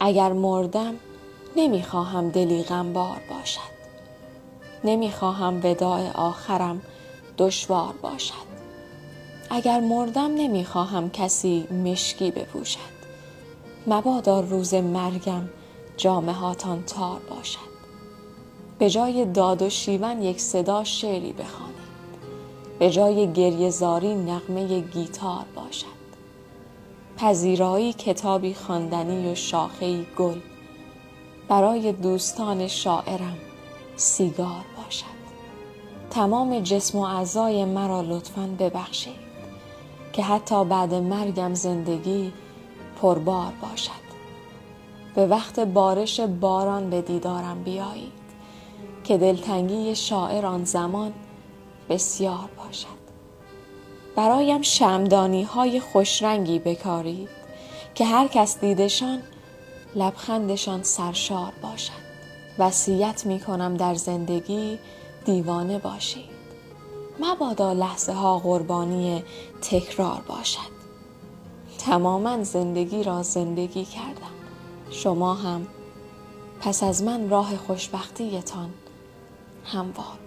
اگر مردم نمیخواهم دلی غمبار باشد، نمیخواهم وداع آخرم دشوار باشد. اگر مردم نمیخواهم کسی مشکی بپوشد، مبادا روز مرگم جامه هاتان تار باشد. به جای داد و شیون یک صدا شعری بخوانید، به جای گریه زاری نغمه گیتار باشد. پذیرایی کتابی خواندنی و شاخه‌ای گل، برای دوستان شاعرم سیگار باشد. تمام جسم و اعضای مرا لطفاً ببخشید که حتی بعد مرگم زندگی پربار باشد. به وقت بارش باران به دیدارم بیایید که دلتنگی شاعر آن زمان بسیار باشد. برایم شمعدانی های خوشرنگی بکارید که هر کس دیدشان لبخندشان سرشار باشد. وصیت می کنم در زندگی دیوانه باشید، مبادا لحظه ها قربانی تکرار باشد. تماما زندگی را زندگی کردم، شما هم پس از من راه خوشبختیتان هموار